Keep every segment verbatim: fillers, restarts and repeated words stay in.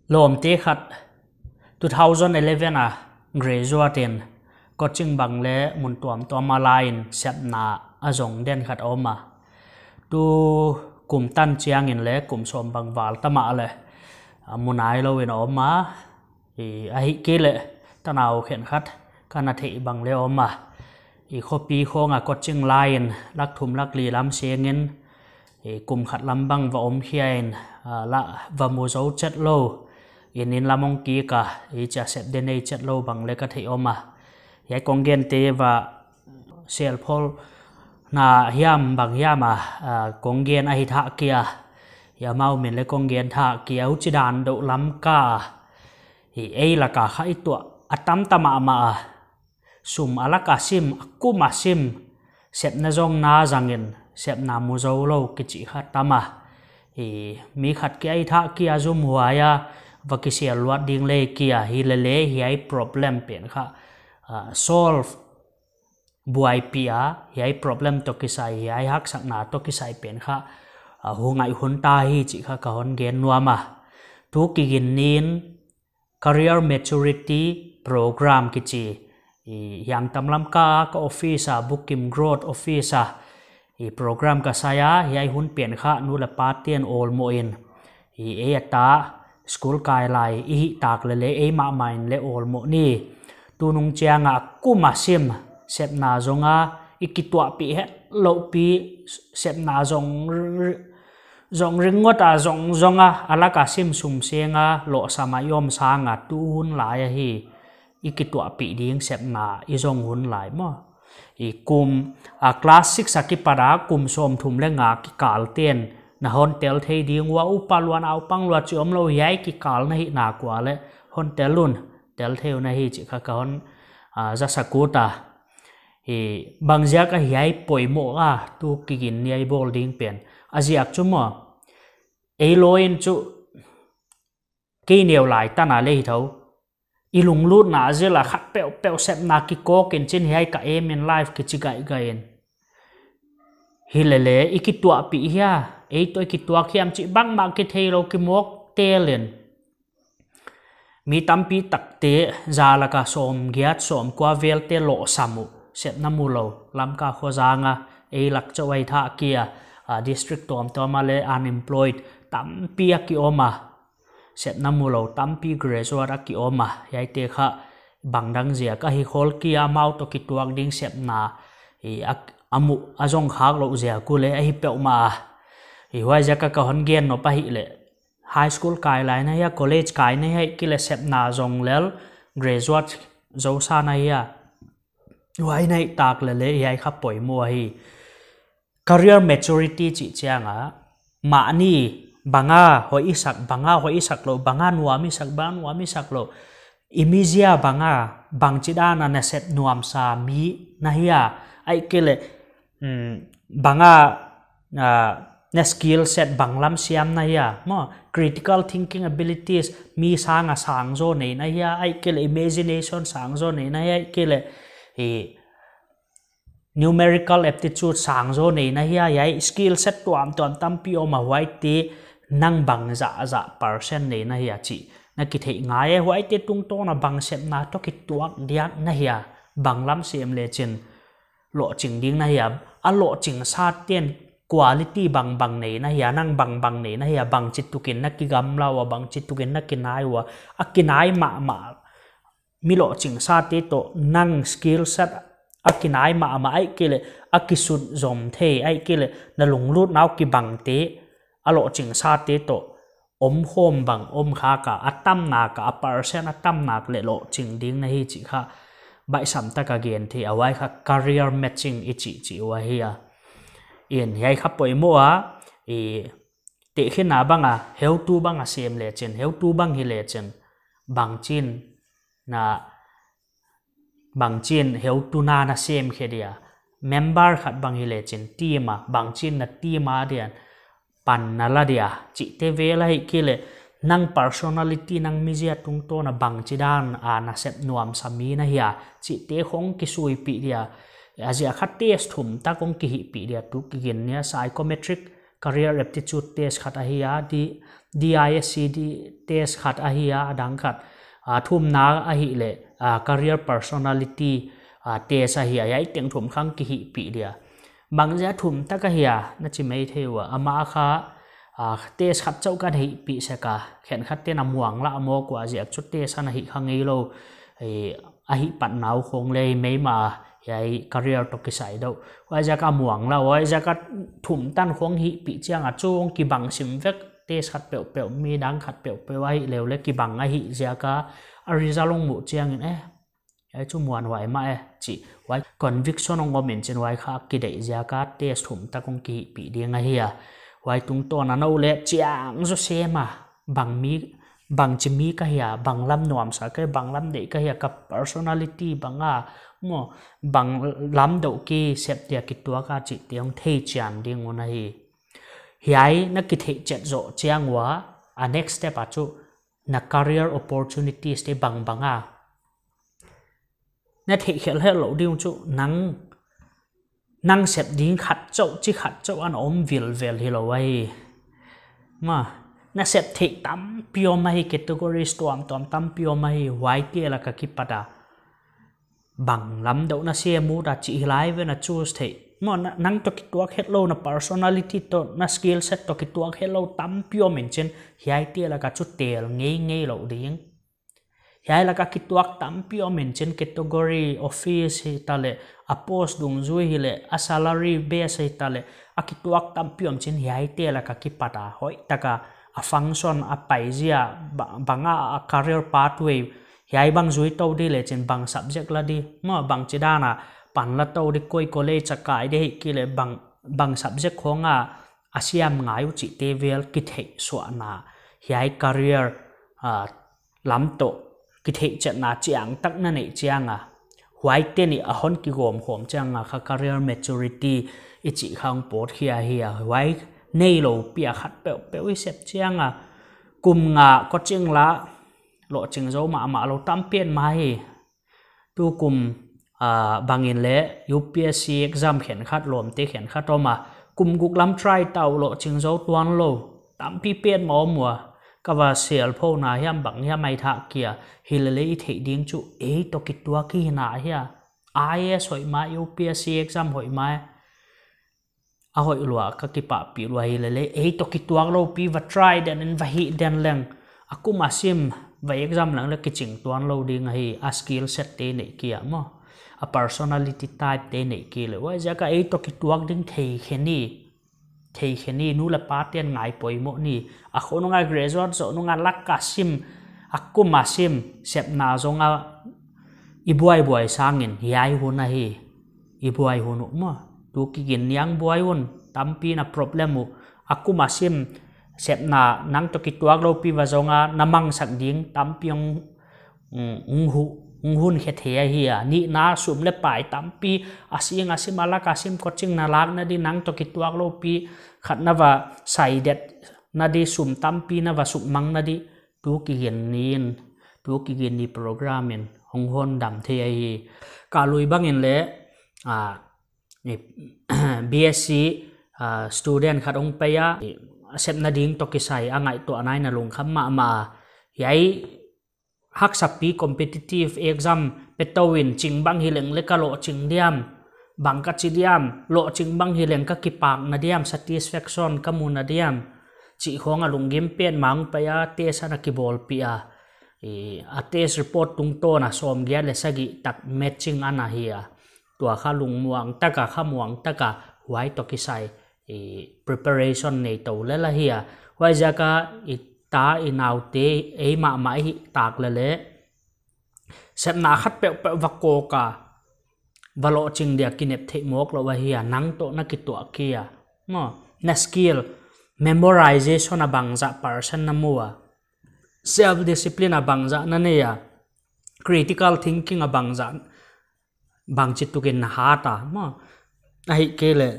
Lawmte khat two thousand eleven a graduate in coaching bang leh mun tuamtuam a la in sepna a zong den khat om a. Tu kum tan chiang in leh kum sawm bang val ta mah leh a mu nailou in om a. I, ahihkeileh tanau khenkhat ka na theih bang leh om a. I, khopi khawng a coaching la in lak thum lak li lam seng in, i, kum khat lam bang va om khia in, a, la va mu zou chet lou. Inn inn lam hong kik a, i, chia sep ding nei chet lou bang leh ka theih om a. Hiai kong gente va selphol na hiam bang hiam a, a, kong gen ahi thak kia. Hiai amau min leh kong gen thak kia, huchi dan deuh lam ka. I, ei lak a kha i tuah a tam ta mahmah a. Sum a lak a sim, a kum a sim, sepna zong na zang in, sepna mu zou lou kichi kha tam a. I, mi khat kia i thak kia zumhuai a, va kisial luat ding leh kia, hilele hiai problem pen kha, a, solve buaipih a, hiai problem toh kisai, hiai haksatna toh kisai pen kha, a, hu ngai hun ta hi chih kha ka hon gen nuam a. Tu kigen ni in career maturity program kichi, i, hiang tam lam ka, ka office a, Bukim Growth office a, i, program ka sai a, hiai hun pen kha nu leh pa te'n awlmoh in, i, ei a ta school kai lai i hih tak leh leh ei mahmah in leh awlmoh ni. Tunung chiang a kum a sim sepna zong a, i kituahpih het louh pi sepna zong, zong ringot a zong zong a, a lak a sim sum seng a, lohsam a i om sang a tu hun lai ahi. I kituahpih ding sepna i zong hun lai maw. I kum, a, class six a kipat a kum sawmthum leh nga kikal te'n na hon tel thei ding ua, upa lua naupang lua chih omlou hiai kikal na hihna kualeh hon tel un, tel thei un ahi chih kha ka hon, a, zasak ut a. I, bangziak a hiai poimoh a tu kigen ni a i bawl ding pen. A ziak chu maw, ei lou in chu kei neu lai tan a leh hi thou. I lunglutna zil a khat peuhpeuh sepna kikawk in chin hiai ka aim in life kichi gaigai in. Hilele i kituahpih hia, ei toh i kituak hiam chih bangmah kitheilou kimawk tel in. Mi tampi takte za lak a sawmgiat sawmkua vel te lohsam uh, sepna mu lou, Lamka khua zang a, ei lak chauh ahi thak kia, a, district tuamtuam a leh unemployed tampi a ki om a. Sepna mu lou tampi graduate a ki om a, hiaite kha bangdang ziak ahi khol kia, amau toh kituak ding sepna, i, a, a mu, a zong khak louh ziak uleh ahi peuhmah a. I, huaiziak a ka hon gen nop ahihleh, high school kai lai na hia, college kai na hia, ahihkeileh sepna zong lel, graduate zou sa na hia. Huai na hih tak leh leh hiai kha poimoh ahi. Career maturity chih chiang a, mahni bang a hoih i sak, bang a hoih i sak lou, bang a nuam i sak, bang a nuam i sak lou, i mizia bang a, bangchidan a na sep nuamsa mi na hia, ahihkeileh, mm, bang a, ah, na skill set bang lam siam na hia, maw, critical thinking abilities mi sang a sang zaw nei na hia, ahihkeileh imagination sang zaw nei na hia, ahihkeileh, i, numerical aptitude sang zaw nei na hia, hiai skill set tuamtuam tampi om a, huaite nang bangzahzah percent nei na hia chih na kitheih ngai e, huaite tungtawn a bang sepna toh kituak diak na hia, bang lam sem lechin lohching ding na hia, a lohchingsa te'n quality bangbang nei na hia, nang bangbang nei na hia, bangchituk in na kigamla ua, bangchituk in na kinai ua, a kinai mahmah mi lohchingsate toh nang skill set a kinai mahmah ahihkeileh, a kisut zom thei ahihkeileh, na lunglutna uh kibangte, a lohchingsate toh omkhawm bang om khak a, a tamnak a, a percent a tamnak leh lohching ding na hi chih kha baihsam tak a gen thei a, huai kha career matching i chih chih uh ahi a. In hiai kha poimoh a, i, tehkhinna bang a, heutu bang a sem lechin, heutu bang hi lechin, bangchin na, bangchin heutu na na sem khe dia, member khat bang hi lechin, team a, bangchin na team a dia pan na la dia, chihte vel ahihkeileh, nang personality, nang mizia tungtawn a bangchidan a na sep nuamsa mi na hia, chihte khong kisuipih dia, a ziak kha test thum tak khong kihihpih dia, tu kigen ni a psychometric career aptitude test khat ahi a, D-, DISC test khat ahi a, a dang khat, a, thumna ahihleh, a, career personality, a, test ahi a, hiai teng thum khong kihihpih dia. Bangziak thum tak ahia, na chi mai thei ua, amah kha, a, test khat chauh ka hihpih sek a, khenkhat ten a muang lah a maw, kua ziak chu test ana hih kha ngeilou, e, a hih patna uh khong leh mei mah, hiai career toh kisai deuh. Huaiziak a muang lah, huaiziak a thum tan khong hihpih chiang a chu hong kibang sim vek, test khat peuhpeuh, mi dang khat peuhpeuh ahihleh leh kibang ahih ziak a, a result hong muh chiangin, eh, hiai chu muanhuai mah e, chi. Huai conviction hong om in chin huai kha kideih ziak a test thum tak hong kihihpih ding ahi a. Huai tungtawn a nou leh chiang zaw sem a, bang mi, bangchi mi ka hia, bang lam nuamsa ka, bang lam deih ka hia, ka personality bang a, maw, bang lam deuh kisep dia kituak a chihte hong theichian ding uh ahi. Hiai na kitheihchet zoh chiang ua, a next step a chu na career opportunities te bangbang a na theih khelh louh ding uh chu nang, nang sep ding khat chauh, chi khat chauh ana om vilvel hilou ahi. Maw, na sep theih tampi om ahi, categories tuamtuam tampi om ahi, huaite lak a kipat a bang lam deuh na sem ut a chih hilai ven a choose theih. Maw, na, nang toh kituak hetlou, na personality toh, na skill set toh kituak hetlou tampi om in chin, hiaite lak a chu tel ngeingei lou ding. Hiai lak a kituak tampi om in chin, category, office hitaleh, a post dungzui hileh, a salary base hitaleh, a kituak tampi om chin, hiaite lak a kipat a hoihtak a, a function, a paizia, ba-, bang a, a career pathway, hiai bang zui tou di leh chin bang subject la di, maw, bangchidan a pan la tou di, koi college a kai di hih kei leh bang, bang subject khong a, a siam ngai uh chihte vel kitheihsuahna, hiai career, ah, lam toh kitheihchetna chiang tak na neih chiang a, huaite nih a hon kigawm khawm chiang a kha career maturity i chih kha hong pawt khia hi a. Huai neilou pi a khat peuhpeuh i sep chiang a, kum nga coaching la, lohching zou mahmah lou tampi om mah hi. Tukum, ah, bangin leh U P S C exam khenkhat, lawmte khenkhat om a, kum guk lam try ta uh, lohching zou tuanlou tampi petmah om ua. Ka va sel phona hiam bang hiam ai thak kia, hilele i theih ding chu ei toh kituak hihna hia. I A S hoih mai, U P S C exam hoih mai. A hoih lua, ka kipahpih lua hilele, ei toh kituak lou pi va try den in, va hih den leng. A kum a sim, va exam leng leh kiching tuanlou ding ahi, a skill set te neih kei a maw. A personality type te neih kei leh. Huaiziak a ei toh kituak ding thei khe ni. Thei khe ni, nu leh pa ten ngai poimoh ni. A khonung a graduate zoh nung a lak a sim, a kum a sim, sepna zong a i buaibuai sangin, hiai hun ahi. I buai hun uh maw. Tu kigin niang buai un, tampi na problem uh. A kum a sim, sepna nang toh kituak lou pi va zong a, na mangsak ding, tampi hong, mm, hong hu-, hong hun khe thei ahi a. Nihna, sum leh pai tampi, a sing a sim, a lak a sim, coaching na lakna di, nang toh kituak lou pi khat na va sai detna di, sum tampi na va sukmangna di, tu kigin ni in, tu kigin ni program in hong hondam thei ahi. Ka lui bangin leh, ah, B S C, ah, student khat hong pai a, sepna ding toh kisai a ngaihtuahna in a lungkham mahmah a. Hiai haksa pi competitive exam pe tou in, ching bang hileng leh ka lohching diam, bang ka chi diam, lohching bang hileng ka kipakna diam, satisfaction ka muna diam, chih khong a lunggim petmah hong pai a, test ana kibawlpih a. I, a test report tungtawn a sawmgiat leh sagih tak matching ana hi a. Tua kha lungmuang tak a, khamuang tak a, huai toh kisai, i, preparation nei tou lel ahi a. Huaiziak a i ta i naute, ei mahmah i hih tak lele, sepna khat peuhpeuh va kawk a, va lohching dia kinep theih mawk lou ahi a, nang toh na kituak kei a. Maw, na skill, memorization a bangzah percent na mu a, self discipline a bangzah na nei a, critical thinking a bangzah, bangchi tukin na hat a, maw. Ahihkeileh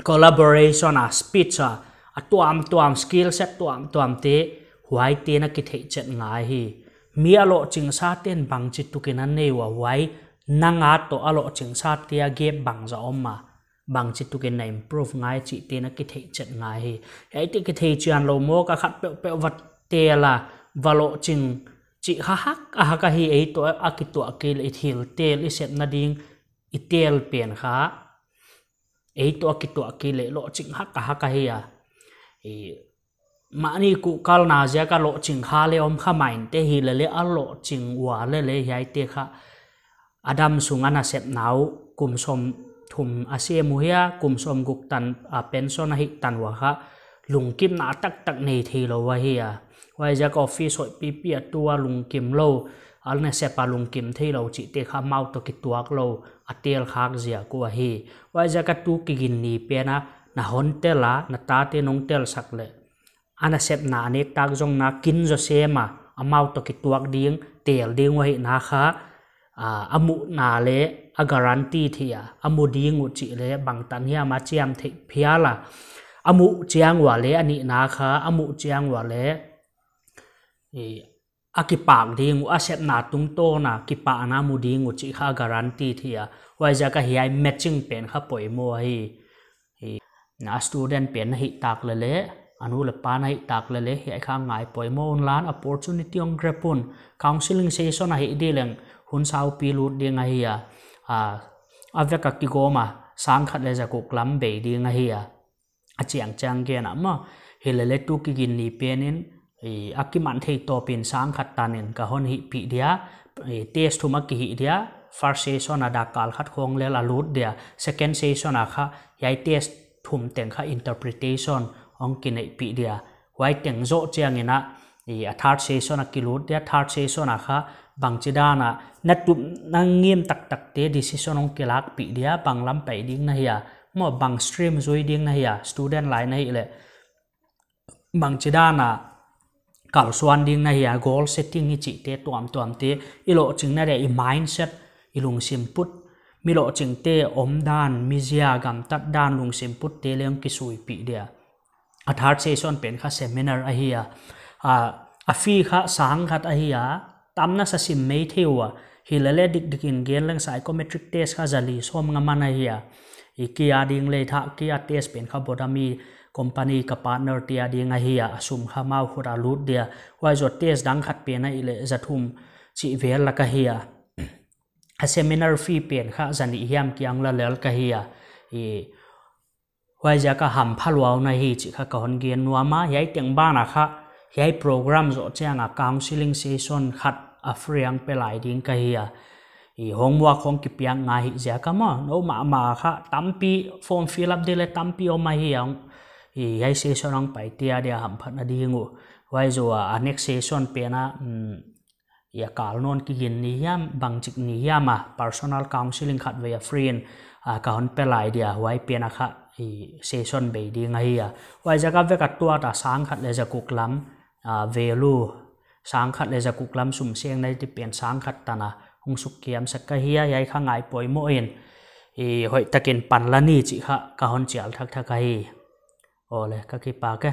collaboration a, speech a, a tuamtuam, skill set tuamtuam te, huaite na kitheihchet ngai hi. Mi a lohchingsa ten bangchi tukin a nei ua, huai nang a toh a lohchingsate a gap bangzah om a. bangchituk in na improve ngai chihte na kithei chet ngai hi. Hiaite kithei chian lou maw, ka khat peuhpeuh va tel a, va lohching chih kha hak a hak ahi. Ei toh a kituah kei leh i thil tel i sepna ding i tel pen kha, ei toh a kituah kei leh lohching hak a hak ahi a. I, mahni kuhkalna ziak a lohching kha leh om kha mai inte, hilele a lohching ua lele hiaite kha a dam sung a nasepna uh kum sawmthum a sem uh hia, kum sawmguk tan a pension a hih tan ua kha lungkimna taktak nei theilou ahi a. Huaiziak a office hoih pipi a tu a lungkim lou, a nasep a lungkim theilou chihte kha amau toh kituak lou a tel khak ziak uh ahi. Huaiziak a tu kigin ni pen a na hon tel a, na tate nong telsak leh a nasepna a nek tak zong na kin zaw sem a, amau toh kituak ding, tel ding uh ahihna kha, a, a muhna leh a guarantee thei a, a mu ding uh chih leh bangtan hiam a chiam theih phial a, a muh chiang ua leh a nihna kha, a muh chiang ua leh, i, a kipak ding uh, a sepna tungtawn a kipahna mu ding uh chih kha guarantee thei a. Huaiziak a hiai matching pen kha poimoh ahi. Hi, na student pen na hih tak lele, a nu leh pa na hih tak lele, hiai kha ngai poimoh un lan, opportunity hong grab un. Counseling session a hih di leng hun saupi lut ding ahi a. A, a vek a kigawm a, sang khat leh za guk lam bei ding ahi a. A chiang chiang gen a maw, hilele tu kigin ni pen in, i, a kiman thei tawp in sang khat tan in ka hon hihpih dia, i, test thum a kihih dia, first session a dak kal khat khawng lel a lut dia, second session a kha, hiai test thum teng kha interpretation hong kineihpih dia. Huai teng zoh chiang in a, i, a third session a kilut dia, third session a kha, bangchidan a, na tup, na ngim taktak te decision hong kilakpih dia, bang lam pai ding na hia, maw bang stream zui ding na hia, student lai na hih leh bangchidan a kalsuan ding na hia, goal setting i chihte tuamtuam te, i lohching na dia, i mindset, i lungsim put, mi lohching te omdan, mi zia gamtat dan, lungsim put te leng kisuipih dia. A third session pen kha seminar ahi a. A, a fee kha sang khat ahi a, tamna sa sim mai thei ua. Hilele dikdik in gen leng psychometric test kha zali sawmnga man ahi a. I kia ding leh tha kia test pen kha Bodami company ka partner te a ding ahi a, a sum kha amau khut a lut dia. Huai zoh test dang khat pen a i leh za thum chih vel lak ahi a. A seminar fee pen kha za nih hiam kiang la lel ka hi a. I, huaiziak a hampha lua un ahi chih kha ka hon gen nuam a, hiai teng ban a kha, hiai program zoh chiang a counseling session khat a free hong pe lai ding ka hi a. I homework hong kipiak ngai hi ziak a maw, nou mahmah kha, tampi form fill up di leh tampi om ahi a, i hiai session hong pai tia dia hamphatna ding uh. Huai zoh a, a next session pen a, um, i a kal nawn kigin ni hiam, bangchik ni hiam a, personal counseling khatvei a free in, a, ka hon pe lai dia, huai pen a kha, i, session bei ding ahi a. Huaiziak a vek a tuat a sang khat leh za guk lam, a, value, sang khat leh za guk lam sum seng na di pen sang khat tan a, hong suk kiam sak ka hi a, hiai kha ngai poimoh in, i, hoihtak in pan la ni chih kha, ka hon chial thakthak ahi. Aw le, ka kipak e.